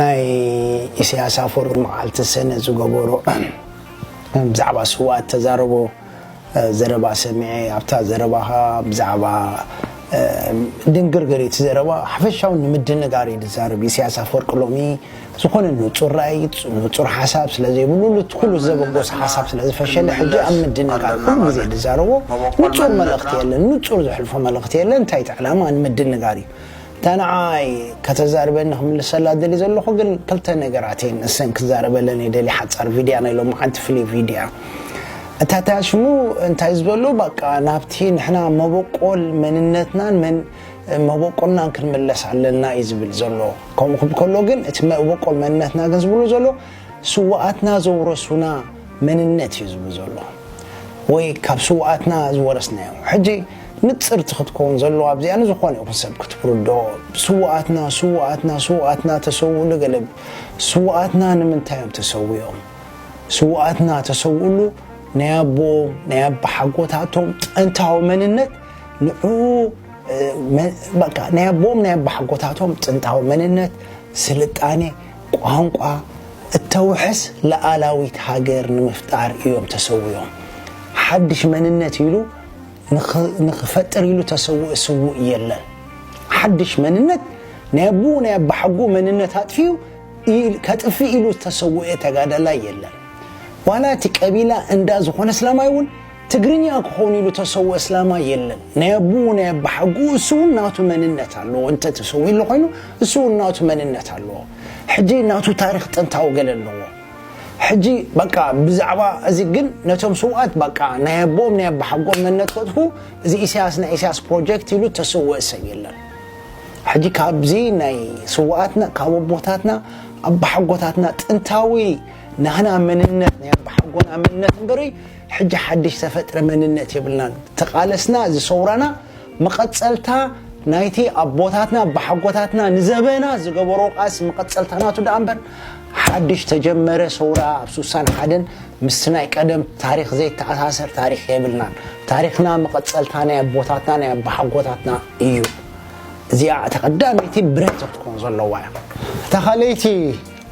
ናይ ኢሳያስ ኣፈወርቂ መዓልቲ ሰነ ዝገበሮ ብዛዕባ ስውኣት ተዛረቦ ዘረባ ሰሚዐ። ኣብታ ዘረባኻ ብዛዕባ ድንግርግሪት ዘረባ ሓፈሻዊ ንምድንጋር እዩ ዝዛረብ። ኢሳያስ ኣፈወርቂ ሎሚ ዝኾነ ንጹር ራእይ፣ ንጹር ሓሳብ ስለ ዘይብሉ፣ ኩሉ ዘበጎስ ሓሳብ ስለ ዝፈሸለ፣ ሕጂ ኣብ ምድንጋር ኩሉ ግዜ ዝዛረቦ ንጹር መልእኽቲ የለን፣ ንጹር ዘሕልፎ መልእኽቲ የለን። እንታይ እቲ ዕላማ? ንምድንጋር እዩ። እታ ንዓይ ከተዛርበኒ ክምልሰላ ደሊ ዘለኹ ግን ክልተ ነገራት እየን። እሰን ክዛረበለን እየ ደሊ ሓጻር ቪድያ ናይ ሎማዓንቲ ፍሊ ቪድያ። እታ ታሽሙ እንታይ ዝበሎ በቃ ናብቲ ንሕና መበቆል መንነትናን መን መበቆልናን ክንምለስ ኣለና እዩ ዝብል ዘሎ። ከምኡ ክብ ከሎ ግን እቲ መበቆል መንነትና ግን ዝብሉ ዘሎ ስዋኣትና ዘውረሱና መንነት እዩ ዝብል ዘሎ። ወይ ካብ ስውኣትና ዝወረስናዮ። ሕጂ ንጽርቲ ክትከውን ዘለዎ ኣብዚኣ ንዝኾነ ይኹን ሰብ ክትርድኦ። ስውኣትና፣ ስውኣትና፣ ስውኣትና ተሰውኡሉ ገለ። ስውኣትና ንምንታይ እዮም ተሰዊኦም? ስውኣትና ተሰውኡሉ ናይ ኣቦኦም፣ ናይ ኣባሓጎታቶም ጥንታዊ መንነት ንዕኡ፣ እ፣ መ-፣ በቃ ናይ ኣቦኦም ናይ ኣባሓጎታቶም ጥንታዊ መንነት፣ ስልጣኔ፣ ቋንቋ እተውሕስ ለኣላዊት ሃገር ንምፍጣር እዮም ተሰዊኦም። ሓድሽ መንነት ኢሉ ንኽ-፣ ንኽፈጥር ኢሉ ተሰውእ ስውእ የለን። ሓድሽ መንነት ናይ ኣቦኡ ናይ ኣባሓጎኡ መንነት ኣጥፊኡ ኢል-፣ ከጥፍእ ኢሉ ዝተሰውአ ተጋዳላይ የለን። ዋላ እቲ ቀቢላ እንዳ ዝኾነ እስላማይ እውን ትግርኛ ክኸውን ኢሉ ተሰውአ እስላማይ የለን። ናይ ኣቦኡ ናይ ኣባሓጎኡ እሱ እውን ናቱ መንነት ኣለዎ። እንተ ተሰዊኡ ኣሎ ኮይኑ እሱ እውን ናቱ መንነት ኣለዎ። ሕጂ ናቱ ታሪኽ ጥንታዊ ገለ ኣለዎ። ሕጂ በቃ ብዛዕባ እዚ ግን ነቶም ስውኣት በቃ ናይ ኣቦኦም ናይ ኣባሓጎኦም መንነት ከጥፉ እዚ ኢሳያስ ናይ ኢሳያስ ፕሮጀክት ኢሉ ተሰውአ ሰብ የለን። ሕጂ ካብዚ ናይ ስውኣትና፣ ካብ ኣቦታትና፣ ኣባሓጎታትና ጥንታዊ ናህና መንነት፣ ናይ ኣባሓጎና መንነት እምበሪ፣ ሕጂ ሓድሽ ተፈጥረ መንነት የብልናን። ተቓለስና፣ እዚ ሰውራና መቐጸልታ ናይቲ ኣቦታትና፣ ኣባሓጎታትና ንዘበና ዝገበሮ ቃልሲ መቐጸልታ ናቱ ደኣ እምበር፣ ሓድሽ ተጀመረ ሰውራ ኣብ ሱሳን ሓደን ምስቲ ናይ ቀደም ታሪኽ ዘይተኣሳሰር ታሪኽ የብልናን። ታሪኽና መቐጸልታ ናይ ኣቦታትና ናይ ኣባሓጎታትና እዩ። እዚኣ እታ ቀዳመይቲ ብረት ክትኮን ዘለዋ እያ። እታ ካልኣይቲ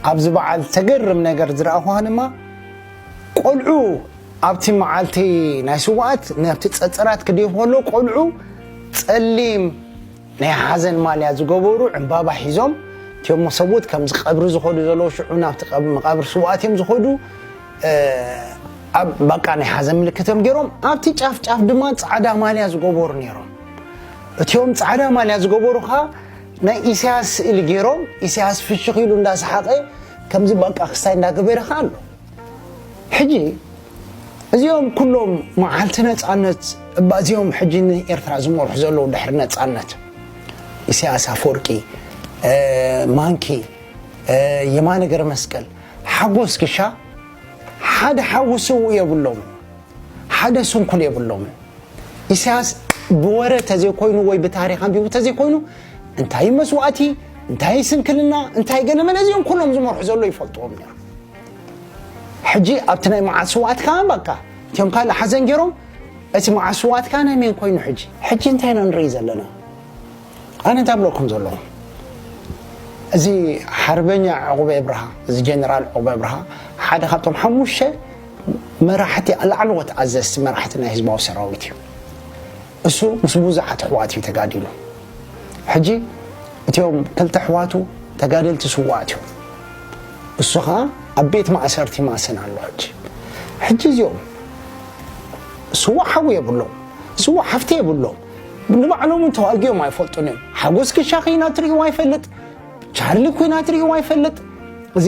ኣብዚ በዓል ተገርም ነገር ዝረኣኹዋ ድማ ቆልዑ ኣብቲ መዓልቲ ናይ ስውኣት ናብቲ ጸጸራት ክድይቡ ከለዉ ቆልዑ ጸሊም ናይ ሓዘን ማልያ ዝገበሩ ዕምባባ ሒዞም እቲኦም ሰብኡት ከምዚ ቀብሪ ዝኸዱ ዘለዉ ሽዑ ናብቲ ቀብ-፣ መቓብር ስውኣት እዮም ዝኸዱ። እ፣ ኣብ በቃ ናይ ሓዘን ምልክት እዮም ገይሮም። ኣብቲ ጫፍ ጫፍ ድማ ጻዕዳ ማልያ ዝገበሩ ነይሮም። እቲኦም ጻዕዳ ማልያ ዝገበሩ ኸኣ ናይ ኢሳያስ ስእሊ ገይሮም፣ ኢሳያስ ፍሽኽ ኢሉ እንዳሰሓቐ ከምዚ በቃ ክስታይ እንዳገበረ ኸኣ ኣሎ። ሕጂ እዚኦም ኩሎም መዓልቲ ነጻነት እባ እዚኦም ሕጂ ንኤርትራ ዝመርሑ ዘለዉ ድሕሪ ነጻነት ኢሳያስ ኣፈወርቂ፣ እ፣ ማንኪ፣ እ፣ የማነ ገረመስቀል፣ ሓጎስ ክሻ ሓደ ሓዊ ስውእ የብሎምን፣ ሓደ ስንኩል የብሎምን። ኢሳያስ ብወረ ተዘይኮይኑ ወይ ብታሪኽ ኣንቢቡ ተዘይኮይኑ እንታይ መስዋእቲ፣ እንታይ ስንክልና፣ እንታይ ገለመለ እዚኦም ኩሎም ዝመርሑ ዘሎ ይፈልጥዎም ነይሮም። ሕጂ ኣብቲ ናይ መዓት ስውኣት ከኣ በቃ እቲኦም ካልእ ሓዘን ገይሮም እቲ መዓት ስውኣት ከኣ ናይ መን ኮይኑ ሕጂ? ሕጂ እንታይ ኢና ንርኢ ዘለና? ኣነ እንታይ ብለኩም ዘለኹ? እዚ ሓርበኛ ዕቑበ ኣብርሃ፣ እዚ ጀነራል ዕቑበ ኣብርሃ ሓደ ካብቶም ሓሙሽተ መራሕቲ፣ ላዕለዎት ኣዘዝቲ መራሕቲ ናይ ህዝባዊ ሰራዊት እዩ። እሱ ምስ ብዙሓት ኣሕዋት እዩ ተጋዲሉ። ሕጂ እቲኦም ክልተ ኣሕዋቱ ተጋደልቲ ስውኣት እዮም። እሱ ኸኣ ኣብ ቤት ማእሰርቲ ማሰን ኣሎ። ሕጂ፣ ሕጂ እዚኦም ስዉእ ሓው የብሎም፣ ስዉእ ሓፍቲ የብሎም። ንባዕሎም እውን ተዋጊኦም ኣይፈልጡን እዮም። ሓጎስ ክሻ ኺናት ርእይዎ ኣይፈልጥ፣ ቻርሊ ኲናት ርእይዎ ኣይፈልጥ። እዚ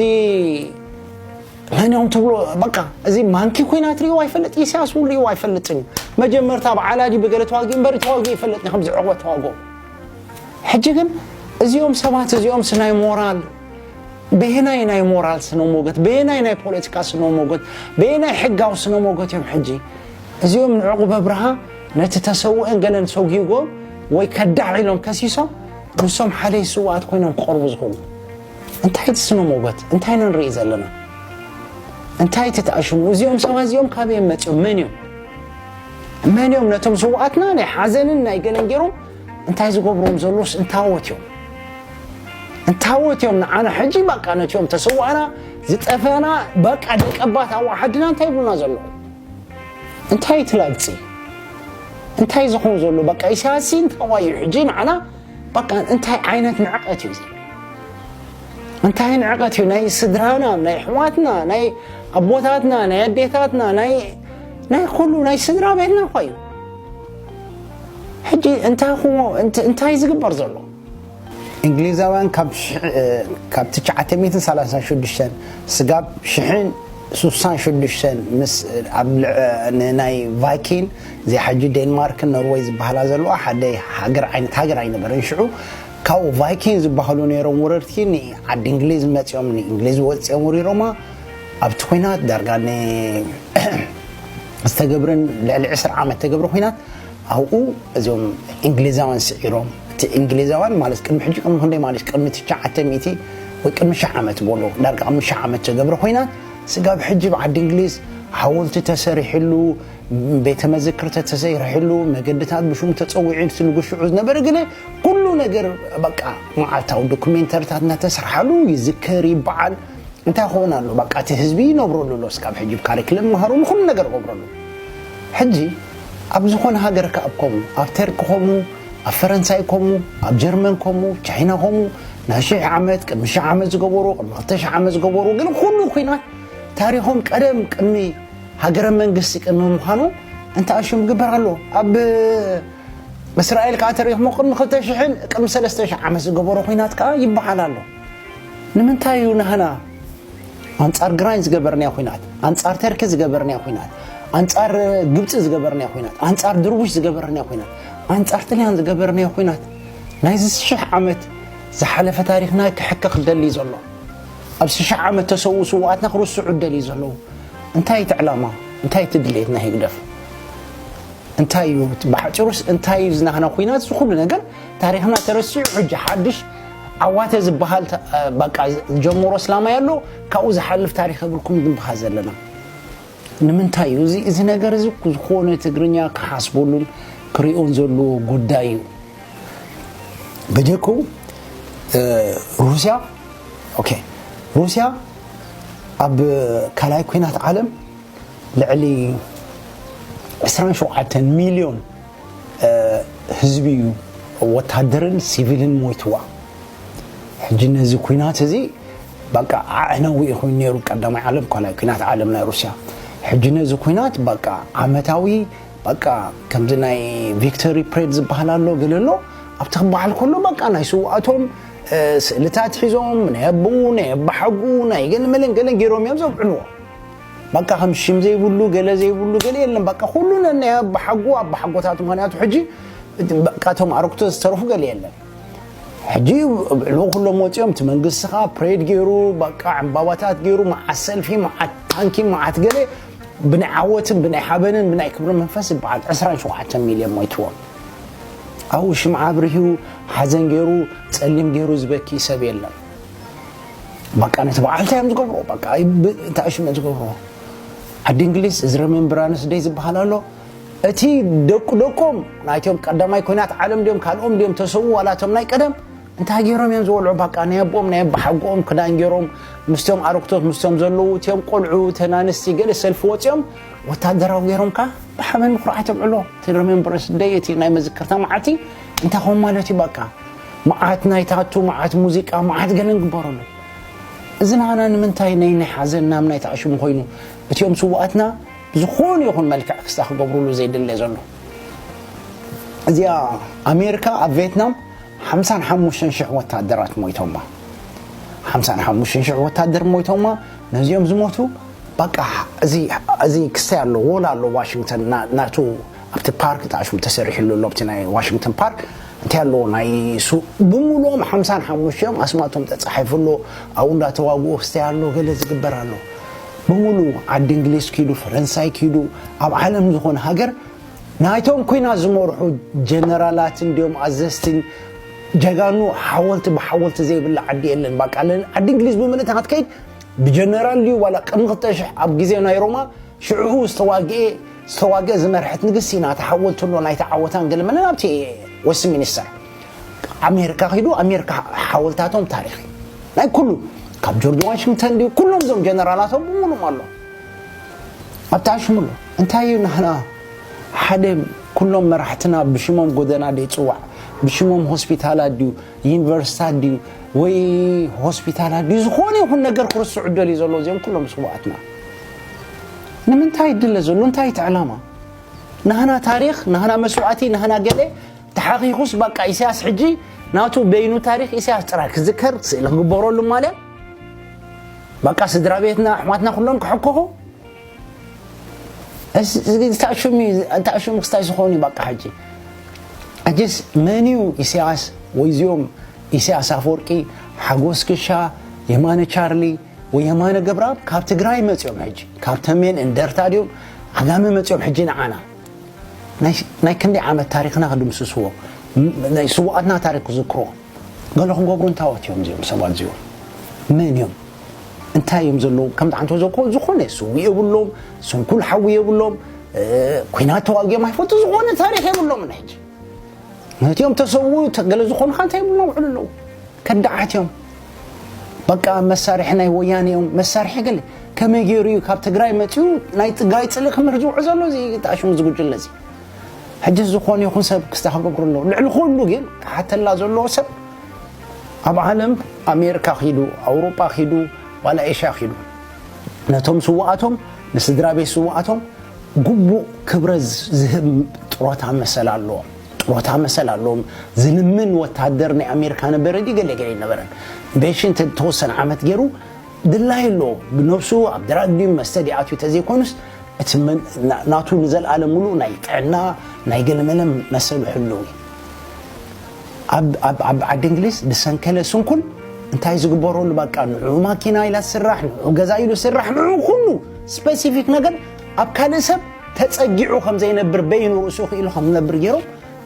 መን እዮም ትብሎ፣ በቃ፣ እዚ ማንኪ ኲናት ርእይዎ ኣይፈልጥ፣ ኢሳያስ እውን ርእይዎ ኣይፈልጥን እዩ። መጀመርታ በዓል ኣዲ ብገለ ተዋጊኡ እምበር ተዋጊኡ ኣይፈልጥን እዩ፣ ከምዚ ዕቑበ ተዋግኦ። ሕጂ ግን እዚኦም ሰባት እዚኦምስ ናይ ሞራል፣ በየናይ ናይ ሞራል ስነ ሞገት፣ በየናይ ናይ ፖለቲካ ስነ ሞገት፣ በየናይ ሕጋዊ ስነ ሞገት እዮም ሕጂ እዚኦም ንዕቑብ ኣብርሃ ነቲ ተሰውእን ገለን ሰጒጎም ወይ ከዳዕ ኢሎም ከሲሶም ንሶም ሓደ ስውኣት ኮይኖም ክቐርቡ ዝኽእሉ? እንታይ እቲ ስነ ሞገት? እንታይ ኢና ንርኢ ዘለና? እንታይ እቲ ተኣሽሙ? እዚኦም ሰባት እዚኦም ካበይ እዮም መጺኦም? መን እዮም? መን እዮም ነቶም ስውኣትና ናይ ሓዘንን ናይ ገለን ገይሮም እንታይ ዝገብሮም ዘለዉስ እንታዎት እዮም? እንታወት እዮም ንዓና ሕጂ በቃ ነቲኦም ተሰዋእና ዝጠፈና በቃ ደቀባት ኣዋሓድና እንታይ ይብሉና ዘለዉ? እንታይ ትላግፂ? እንታይ ዝኸውን ዘሎ? በቃ ኢሳያስ እንታይ እዩ ሕጂ ንዓና? በቃ እንታይ ዓይነት ንዕቀት እዩ እዚ? እንታይ ንዕቀት እዩ? ናይ ስድራና፣ ናይ ኣሕዋትና፣ ናይ ኣቦታትና፣ ናይ ኣዴታትና፣ ናይ ናይ ኩሉ ናይ ስድራ ቤትና እኮ እዩ። ሕጂ እንታይ ክሞ እንታይ ዝግበር ዘሎ? እንግሊዛውያን ካብ ትሽዓተ ሚእትን ሰላሳን ሽዱሽተን ስጋብ ሽሕን ስሳን ሽዱሽተን ምስ ኣብ ናይ ቫይኪን እዚኣ ሕጂ ዴንማርክን ኖርወይ ዝበሃላ ዘለዋ ሓደ ሃገር ዓይነት ሃገር ኣይነበረን ሽዑ። ካብኡ ቫይኪን ዝበሃሉ ነይሮም ወረርቲ ንዓዲ እንግሊዝ መፂኦም ንእንግሊዝ ወፂኦም ወሪሮማ። ኣብቲ ኩናት ዳርጋ ዝተገብረን ልዕሊ ዕስራ ዓመት ተገብረ ኩናት ኣብኡ እዚኦም እንግሊዛውያን ስዒሮም። እቲ እንግሊዛውያን ማለት ቅድሚ ሕጂ ቅድሚ ክንደይ ማለት ቅድሚ ትሽዓተ ሚእቲ ወይ ቅድሚ ሽሕ ዓመት በሎ ዳርጋ ቅድሚ ሽሕ ዓመት ተገብረ ኩናት ስጋብ ሕጂ ብዓዲ እንግሊዝ ሓወልቲ ተሰሪሕሉ፣ ቤተ መዘክር ተሰሪሕሉ፣ መገድታት ብሽሙ ተፀዊዑ እቲ ንጉስ ሽዑ ዝነበረ ገለ ኩሉ ነገር በቃ መዓልታዊ ዶክሜንተሪታት እናተሰርሓሉ ይዝከር ይበዓል። እንታይ ክኸውን ኣሎ በቃ እቲ ህዝቢ ይነብረሉ ኣሎ እስካብ ሕጂ ካሪክለም መሃሩ ንኩሉ ነገር ገብረሉ። ሕጂ ኣብ ዝኾነ ሃገር ከኣ ኮሙ ኣብ ተርኪ ኮሙ ኣብ ፈረንሳይ ኮሙ ኣብ ጀርመን ኮሙ ቻይና ኮሙ ናይ ሽሕ ዓመት ቅድሚ ሽሕ ዓመት ዝገበሩ ቅድሚ ክልተ ሽሕ ዓመት ዝገበሩ ግን ኩሉ ኩናት ታሪኾም ቀደም ቅድሚ ሃገረ መንግስቲ ቅድሚ ምዃኑ እንተ ኣሽም ግበር ኣሎ ኣብ እስራኤል ከዓ ተሪኽሞ ቅድሚ ክልተ ሽሕን ቅድሚ ሰለስተ ሽሕ ዓመት ዝገበሮ ኩናት ከዓ ይበሃል ኣሎ። ንምንታይ እዩ ናህና ኣንጻር ግራኝ ዝገበርናዮ ኩናት ኣንጻር ተርኪ ዝገበርናዮ ኩናት ኣንጻር ግብፂ ዝገበርናዮ ኩናት ኣንጻር ድርቡሽ ዝገበርናዮ ኩናት ኣንጻር ጥልያን ዝገበርናዮ ኩናት ናይዚ ሽሕ ዓመት ዝሓለፈ ታሪኽና ክሕከ ክደሊ ዘሎ ኣብዚ ሽሕ ዓመት ተሰዉ ስዋኣትና ክርስዑ ደልዩ ዘለዉ እንታይ እቲ ዕላማ እንታይ እቲ ድሌት ናይ ህግደፍ እንታይ እዩ ብሓፂሩስ እንታይ እዩ ዝናህና ኩናት እዚ ኩሉ ነገር ታሪክና ተረሲዑ ሕጂ ሓድሽ ዓዋተ ዝበሃል በቃ ጀምሮ ስላማይ ኣሎ ካብኡ ዝሓልፍ ታሪክ ብልኩም ንበሃል ዘለና ንምንታይ እዩ እዚ ነገር እዚ ዝኾነ ትግርኛ ክሓስበሉን ክሪኦን ዘለዎ ጉዳይ እዩ በጀኩ ሩስያ ሩስያ ኣብ ካልኣይ ኩናት ዓለም ልዕሊ ዕስራን ሸውዓተን ሚልዮን ህዝቢ እዩ ወታደርን ሲቪልን ሞይትዋ ሕጂ ነዚ ኩናት እዚ በቃ ኣዕነዊ ኮይኑ ነይሩ ቀዳማይ ዓለም ካልኣይ ኩናት ዓለም ናይ ሩስያ ሕጂ ነዚ ኩናት በቃ ዓመታዊ በቃ ከምዚ ናይ ቪክቶሪ ፕሬድ ዝበሃል ኣሎ ገለ ኣሎ ኣብቲ ክበሃል ከሎ በቃ ናይ ስውኣቶም ስእልታት ሒዞም ናይ ኣቦኡ ናይ ኣባሓጉ ናይ ገለ መለን ገለን ገይሮም እዮም ዘብዕልዎ በቃ ከም ሽም ዘይብሉ ገለ ዘይብሉ ገለ የለን በቃ ኩሉ ነናይ ኣባሓጉ ኣባሓጎታት ምክንያቱ ሕጂ በቃ እቶም ኣረግቶ ዝተረፉ ገለ የለን ሕጂ ብዕልኡ ኩሎም ወፂኦም እቲ መንግስቲ ከዓ ፕሬድ ገይሩ በቃ ዕምባባታት ገይሩ መዓት ሰልፊ መዓት ታንኪ መዓት ገለ ብናይ ዓወትን ብናይ ሓበንን ብናይ ክብሪ መንፈስ ዝበዓል ዕስራን ሸውዓተን ሚልዮን ሞይትዎም ኣብኡ ሽምዓ ኣብርሂ ሓዘን ገይሩ ፀሊም ገይሩ ዝበኪ ሰብ የለን በቃ ነቲ በዓል እንታይ እዮም ዝገብሩ በቃ እንታይ ሽመት ዝገብሩ ዓዲ እንግሊዝ እዚ ረሜምብራንስ ደይ ዝበሃል ኣሎ እቲ ደቁ ደቆም ናይቶም ቀዳማይ ኮይናት ዓለም ድዮም ካልኦም ድዮም ተሰዉ ዋላቶም ናይ ቀደም እንታይ ገይሮም እዮም ዝበልዑ በቃ ናይ ኣቦኦም ናይ ኣባሓጎኦም ክዳን ገይሮም ምስቶም ኣረግቶት ምስቶም ዘለዉ እቲኦም ቆልዑ ተናንስቲ ገለ ሰልፊ ወፂኦም ወታደራዊ ገይሮም ከዓ ብሓበን ብኩርዓት የብዕሎ እቲ ረሜምብረስ ደይ እቲ ናይ መዝክርታ መዓልቲ እንታይ ኾን ማለት እዩ በቃ መዓት ናይ ታቱ መዓት ሙዚቃ መዓት ገለን ግበረሉ እዚ ናና ንምንታይ ናይ ናይ ሓዘን ናም ናይ ተኣሽሙ ኮይኑ እቲኦም ስውኣትና ዝኾነ ይኹን መልክዕ ክስታ ክገብሩሉ ዘይድለ ዘሎ እዚኣ ኣሜሪካ ኣብ ቬትናም ሓምሳን ሓሙሽተን ሽሕ ወታደራት ሞይቶማ ሓምሳን ሓሙሽተን ሽሕ ወታደር ሞይቶማ ነዚኦም ዝሞቱ በቃ እዚ ክስታይ ኣሎ ወላ ኣሎ ዋሽንግተን ናቱ ኣብቲ ፓርክ ጣሽሙ ተሰሪሕሉ ኣሎ ኣብቲ ናይ ዋሽንግተን ፓርክ እንታይ ኣለዎ ናይ ሱ ብምሉኦም ሓምሳን ሓሙሽተ እዮም ኣስማቶም ተፃሒፉ ኣሎ ኣብኡ እንዳተዋግኡ ክስታይ ኣሎ ገለ ዝግበር ኣሎ ብምሉ ዓዲ እንግሊዝ ኪዱ ፈረንሳይ ኪዱ ኣብ ዓለም ዝኾነ ሃገር ናይቶም ኩናት ዝመርሑ ጀነራላትን ድዮም ኣዘዝትን ጀጋኑ ሓወልቲ ብሓወልቲ ዘይብላ ዓዲ የለን ባቃ ዓዲ እንግሊዝ ብምልእቲ ክትከይድ ብጀነራል ድዩ ዋላ ቅድሚ ክልተ ሽሕ ኣብ ግዜ ናይ ሮማ ሽዑ ዝተዋግኤ ዝተዋግአ ዝመርሐት ንግስቲ ኢና ተሓወልትሎ ናይቲ ዓወታን ገለመለን ኣብቲ ወስት ሚኒስተር ኣሜሪካ ኪዱ ኣሜሪካ ሓወልታቶም ታሪክ እዩ ናይ ኩሉ ካብ ጆርጅ ዋሽንግተን ድዩ ኩሎም ዞም ጀነራላቶም ብምሉም ኣሎ ኣብታ ሽሙሎ እንታይ እዩ ናህና ሓደ ኩሎም መራሕትና ብሽሞም ጎደና ድዩ ይፅዋዕ ብሽሞም ሆስፒታላት ድዩ ዩኒቨርሲታት ድዩ ወይ ሆስፒታላት ድዩ ዝኾነ ይኹን ነገር ክርስዑ ደልዩ ዘሎ እዚኦም ኩሎም ስዋኣትና ንምንታይ ይድለ ዘሎ እንታይ እቲ ዕላማ ናህና ታሪክ ናህና መስዋእቲ ናህና ገለ ተሓኺኹስ በቃ ኢሳያስ ሕጂ ናቱ በይኑ ታሪክ ኢሳያስ ጥራይ ክዝከር ስእሊ ክግበረሉ ማለት በቃ ስድራ ቤትና ኣሕማትና ኩሎም ክሕከኹ ተኣሽሙ ክስታይ ዝኾኑ በቃ ሕጂ ሕጂስ መን እዩ ኢሳያስ ወይዚኦም ኢሳያስ ኣፈወርቂ ሓጎስ ክሻ የማነ ቻርሊ ወይ የማነ ገብረኣብ ካብ ትግራይ መፅኦም ሕጂ ካብ ተሜን እንደርታ ድዮም ዓጋመ መፅኦም ሕጂ ንዓና ናይ ክንደይ ዓመት ታሪክና ክድምስስዎ ናይ ስዋኣትና ታሪክ ክዝክርዎ ገለ ክንገብሩ እንታወት እዮም እዚኦም ሰባት እዚኦም መን እዮም እንታይ እዮም ዘለዉ ከም ዝዓንቶ ዘኮ ዝኾነ ስዊ የብሎም ስንኩል ሓዊ የብሎም ኩናት ተዋጊኦም ኣይፈቱ ዝኾነ ታሪክ የብሎም ሕጂ ነቲኦም ተሰዉ ገለ ዝኾኑ ከ እንታይ ይብሉ ነውዕሉ ኣለዉ ከዳዓት እዮም በቃ መሳርሒ ናይ ወያነ እዮም መሳርሒ ገለ ከመይ ገይሩ እዩ ካብ ትግራይ መፂኡ ናይ ትግራይ ፅልኢ ክምህር ዝውዕ ዘሎ እዚ ተኣሽሙ ዝጉጅለ እዚ ሕጂ ዝኾነ ይኹን ሰብ ክስታ ክገብሩ ኣለዉ ልዕሊ ኩሉ ግን ክሓተላ ዘለዎ ሰብ ኣብ ዓለም ኣሜሪካ ኪዱ ኣውሮጳ ኪዱ ዋላ ኤሽያ ኪዱ ነቶም ስውኣቶም ንስድራ ቤት ስውኣቶም ግቡእ ክብረት ዝህብ ጥሮታ መሰል ኣለዎም። ጥሮታ መሰል ኣለዎም። ዝልምን ወታደር ናይ ኣሜሪካ ነበረ ድዩ ገለ ገለ ኣይነበረን። ቤሽን ተወሰነ ዓመት ገይሩ ድላይ ኣለዎ። ብነብሱ ኣብ ድራግ ድዩ መስተ ድዩ ኣትዩ ተዘይኮኑስ እቲ ናቱ ንዘለኣለም ሙሉእ ናይ ጥዕና ናይ ገለመለ መሰሉ ሕልው እዩ። ኣብ ዓዲ እንግሊዝ ዝሰንከለ ስንኩል እንታይ ዝግበረሉ በቃ ንዑ ማኪና ኢላ ትስራሕ ንዑ ገዛ ኢሉ ስራሕ ንዑ ኩሉ ስፐሲፊክ ነገር ኣብ ካልእ ሰብ ተጸጊዑ ከም ዘይነብር በይኑ ርእሱ ክኢሉ ከም ዝነብር ገይሮም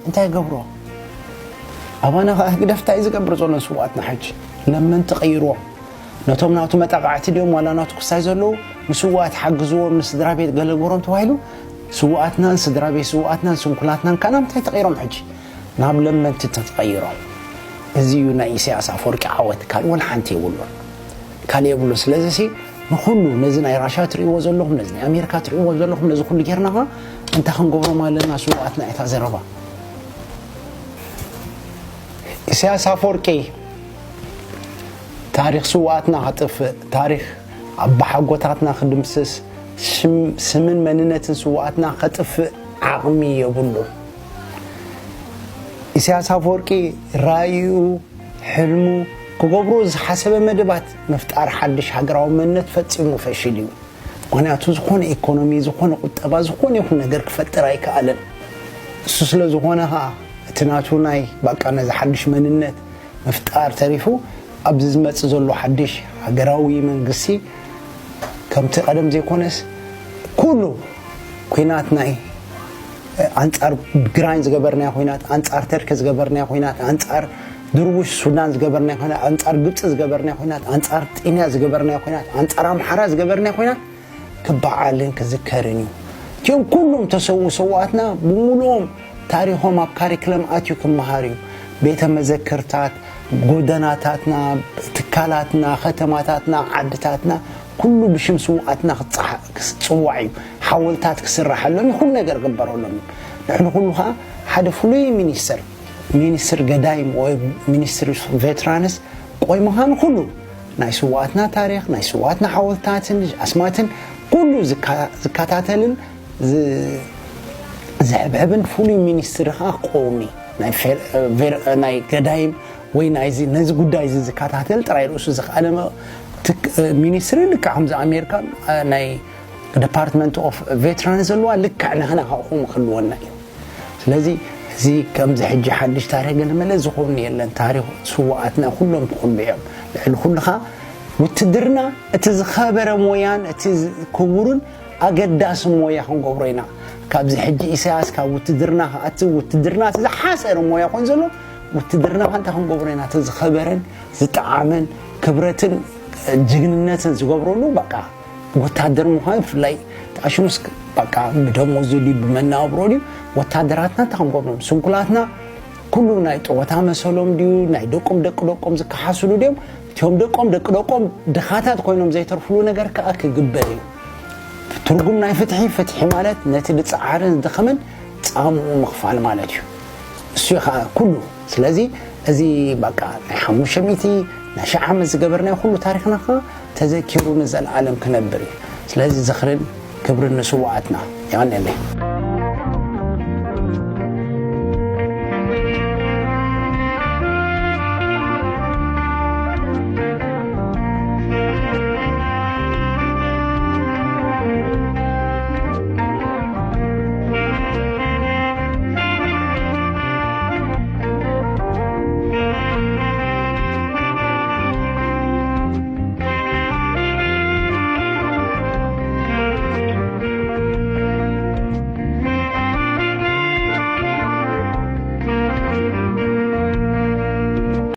እንታይ ይገብርዎ ኣባና ከዓ ህግደፍ እንታይ ዝገብር ዘሎ ንስውኣትና ሕጂ ለመንቲ ቀይርዎም ነቶም ናቱ መጣቃዕቲ ድዮም ዋላ ናቱ ክሳይ ዘለዉ ንስውኣት ሓግዝዎም ንስድራ ቤት ገለ ግበሮም ተባሂሉ ስውኣትናን ስድራ ቤት ስውኣትናን ስንኩላትናን ካና ምንታይ ተቐይሮም ሕጂ ናብ ለመንቲ ተቐይሮም። እዚ እዩ ናይ ኢሳያስ ኣፈወርቂ ዓወት፣ ካልእ ወላ ሓንቲ የብሉን። ካልእ የብሉን። ስለዚ ሲ ንኹሉ ነዚ ናይ ራሻ ትርእይዎ ዘለኹም፣ ነዚ ናይ ኣሜሪካ ትርእይዎ ዘለኹም፣ ነዚ ኩሉ ጌርና ኸ እንታይ ክንገብሮም ኣለና? ስውኣትና እታ ዘረባ። ኢሳያስ ኣፈወርቂ ታሪኽ ስውኣትና ከጥፍእ፣ ታሪኽ ኣባሓጎታትና ክድምስስ፣ ስምን መንነትን ስውኣትና ከጥፍእ ዓቕሚ የብሉን። ኢሳያስ ኣፈወርቂ ራእይኡ፣ ሕልሙ፣ ክገብሮ ዝሓሰበ መደባት ምፍጣር ሓድሽ ሃገራዊ መንነት ፈጺሙ ፈሺሉ እዩ። ምኽንያቱ ዝኾነ ኢኮኖሚ፣ ዝኾነ ቁጠባ፣ ዝኾነ ይኹን ነገር ክፈጥር ኣይከኣለን። እሱ ስለ ዝኾነ ኸኣ እቲ ናቱ ናይ ባቃ ነዚ ሓድሽ መንነት ምፍጣር ተሪፉ ኣብዚ ዝመጽእ ዘሎ ሓድሽ ሃገራዊ መንግስቲ ከምቲ ቀደም ዘይኮነስ ኩሉ ኲናት ናይ ኣንጻር ግራኝ ዝገበርናዮ ኲናት፣ ኣንጻር ተርኪ ዝገበርናዮ ኲናት፣ ኣንጻር ድርቡሽ ሱዳን ዝገበርናዮ ኲናት፣ ኣንጻር ግብጺ ዝገበርናዮ ኲናት፣ ኣንጻር ጢንያ ዝገበርናዮ ኲናት፣ ኣንጻር ኣምሓራ ዝገበርናዮ ኲናት ክበዓልን ክዝከርን እዩ። እቲኦም ኩሎም ተሰዉ ሰዋኣትና ብምሉኦም ታሪኾም ኣብ ካሪክለም ኣትዩ ክመሃር እዩ። ቤተ መዘክርታት፣ ጎደናታትና፣ ትካላትና፣ ከተማታትና፣ ዓድታትና ኩሉ ብሽም ስውኣትና ክጽዋዕ እዩ። ሓወልታት ክስራሓሎም እዩ። ኩሉ ነገር ክግበረሎም እዩ። ንሕና ኩሉ ኸዓ ሓደ ፍሉይ ሚኒስትር፣ ሚኒስትር ገዳይም ወይ ሚኒስትር ቬትራንስ ቆይ ምዃኑ ኩሉ ናይ ስውኣትና ታሪኽ፣ ናይ ስውኣትና ሓወልታትን ኣስማትን ኩሉ ዝከታተልን ዝሕብሕብን ፍሉይ ሚኒስትሪ ከዓ ክቆውም እዩ። ናይ ገዳይም ወይ ናይዚ ነዚ ጉዳይ እዚ ዝከታተል ጥራይ ርእሱ ዝኸኣለ ሚኒስትሪ ልክዕ ከምዚ ኣሜሪካ ናይ ዲፓርትመንት ኦፍ ቬትራን ዘለዋ ልክዕ ንሕና ካብኡ ክህልወና እዩ። ስለዚ እዚ ከምዚ ሕጂ ሓድሽ ታሪኽ ገለመለ ዝኾን የለን። ታሪኽ ስውኣትና ኩሎም ክቕልዑ እዮም። ልዕሊ ኩሉ ኸዓ ውትድርና እቲ ዝኸበረ ሞያን እቲ ክቡርን ኣገዳሲ ሞያ ክንገብሮ ኢና። ካብዚ ሕጂ ኢሳያስ ካብ ውትድርና ክኣቲ ውትድርና እቲ ዝሓሰረ ሞያ ኮን ዘሎ ውትድርና ከ እንታይ ክንገብሮ ኢና? እቲ ዝኸበረን ዝጠዓመን ክብረትን ጅግንነትን ዝገብረሉ በቃ ወታደር ምዃን ብፍላይ ተኣሽሙስ በቃ ብደሞዙ ድዩ ብመናብሮ ድዩ ወታደራትና እንታይ ክንገብሮም ስንኩላትና ኩሉ ናይ ጥወታ መሰሎም ድዩ? ናይ ደቆም ደቂ ደቆም ዝከሓስሉ ድዮም? እቲኦም ደቆም ደቂ ደቆም ድኻታት ኮይኖም ዘይተርፍሉ ነገር ከዓ ክግበር እዩ። ትርጉም ናይ ፍትሒ፣ ፍትሒ ማለት ነቲ ዝፀዓርን ዝደኸመን ፃምኡ ምኽፋል ማለት እዩ። እሱ እዩ ከዓ ኩሉ። ስለዚ እዚ በቃ ናይ ሓሙሽተ ሚእቲ ናይ ሺሕ ዓመት ዝገበርናዮ ኩሉ ታሪኽና ከዓ ተዘኪሩ ንዘለኣለም ክነብር እዩ። ስለዚ ዝኽርን ክብርን ንስዋኣትና። የቐንየለይ።